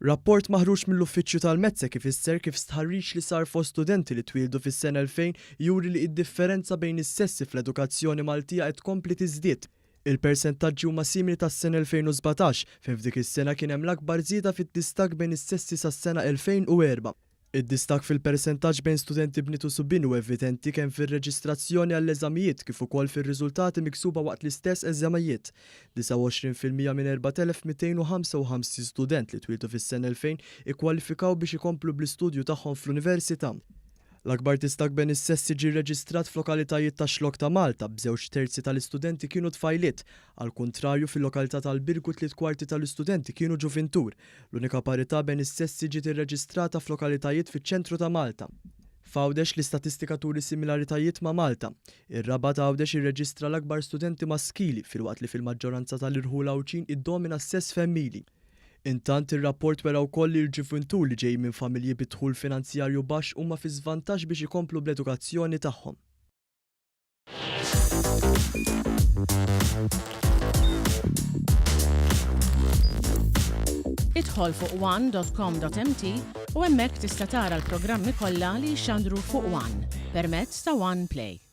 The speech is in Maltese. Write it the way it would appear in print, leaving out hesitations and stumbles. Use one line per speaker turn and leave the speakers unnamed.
Rapport maħruġ mill-Uffiċċju tal-Metsec ifisser kif stħarriġ li sar fost studenti li twieldu fis-sena 2000 juri li id-differenza bejn is-sessi fl-edukazzjoni Maltija qed tkompli tiżdied. Il-persentaġġi huma simili tas-sena 2017, fejn f'dik is-sena kien hemm l-akbar żieda fid-distakk bejn is-sessi sas-sena 2004. Id-distakk fil-persentaġġ bejn studenti bniet u subien hu evidenti kemm fir-reġistrazzjoni għall-eżamijiet kif ukoll fir-riżultati miksuba waqt l-istess eżamijiet. 29% minn 4,255 student li twieldu fis-sena 2000 ikkwalifikaw biex ikomplu bl-istudju tagħhom fl-università. L-akbar distakk bejn is-sessi ġie rreġistrat f'lokalitajiet tax-Xlokk ta' Malta, b'żewġ terzi tal-istudenti kienu tfajliet. Għall-kuntrarju, fil-lokalità tal-Birgu tliet kwarti tal-istudenti kienu ġuvintur. L-unika parità bejn is-sessi ġiet irreġistrata f'lokalitajiet fiċ-ċentru ta' Malta. F'Għawdex l-istatistika turi similaritajiet ma' Malta. Ir-Rabat Għawdex irreġistra l-akbar studenti maskili filwaqt li fil-maġġoranza tal-irħula Għawdxin iddomina s-sess femmili. Intant, ir-rapport wera wkoll li l-ġuvintur li ġejjin minn familji bi dħul finanzjarju baxx huma fi żvantaġġ biex ikomplu bl-edukazzjoni tagħhom.
Idħol fuq one.com.mt u hemmhekk tista' tara l-programmi kollha li jixxandru fuq One permezz ta' One Play.